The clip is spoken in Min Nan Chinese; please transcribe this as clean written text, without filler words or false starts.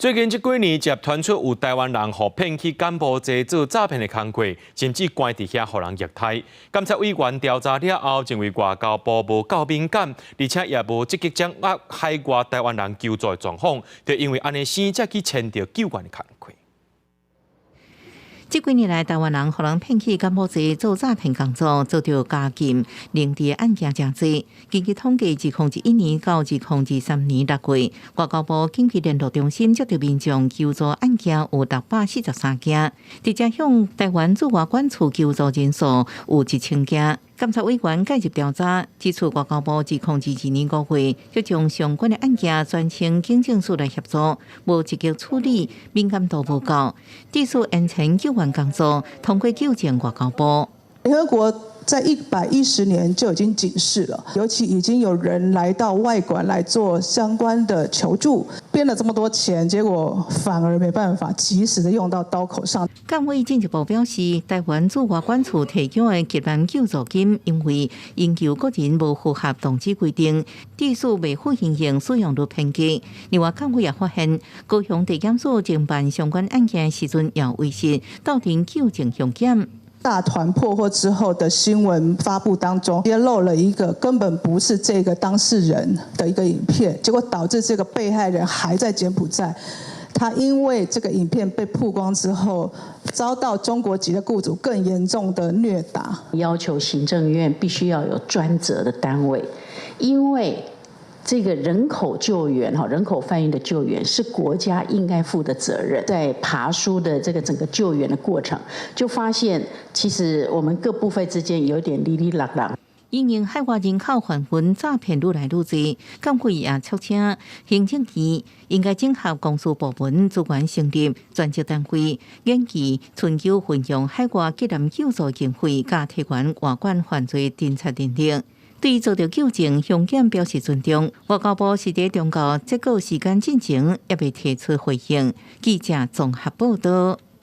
最近這幾年，接傳出有台灣人予騙去柬埔寨做詐騙的工課，甚至關佇遐予人虐待。監察委員調查了後，認為外交部無夠敏感，而且也無積極掌握海外台灣人求助的狀況，就因為按呢先才去簽著救援的工課。這幾年來，台灣人予人騙去柬埔寨做詐騙工作，遭著監禁、凌遲的案件誠濟。根據統計，2021年到2023年6月，外交部緊急聯絡中心接到民眾求助案件有643件，直接向台灣駐外館處求助人數有1000件。監察委員介入調查，指出外交部2022年5月就將相關的案件轉請警政署來協助，無積極處理，敏感度無夠，致使延遲救援工作，通過糾正外交部。聯合國在110年就已經警示了，尤其已經有人來到外館來做相關的求助，編了這麼多錢，結果反而沒辦法及時的用到刀口上。監委進一步表示，台灣駐外館處提供的急難救助金，因為因求個人無符合動機規定，致使未付應用使用率偏低。另外，監委也發現，高雄地檢署偵辦相關案件時陣，也遺失鬥陣糾正凶檢。大團破獲之後的新聞發布當中，揭露了一個根本不是這個當事人的一個影片，結果導致這個被害人還在柬埔寨。他因為這個影片被曝光之後，遭到中國籍的雇主更嚴重的虐打。要求行政院必須要有專責的單位，因為這個人口救援哈，人口販運的救援是國家應該負的責任。在爬梳的這個整個救援的過程，就發現其實我們各部會之間有點哩哩啦啦。因應海外人口販運詐騙愈來愈濟，監委也促請行政院應該整合公私部門資源，成立專責單位，研究尋求運用海外急難救助經費，佮提懸外管犯罪偵查能力。對遭著糾正，凶檢表示尊重。外交部是佇終稿這個時間進前，猶未提出回應。記者綜合報道。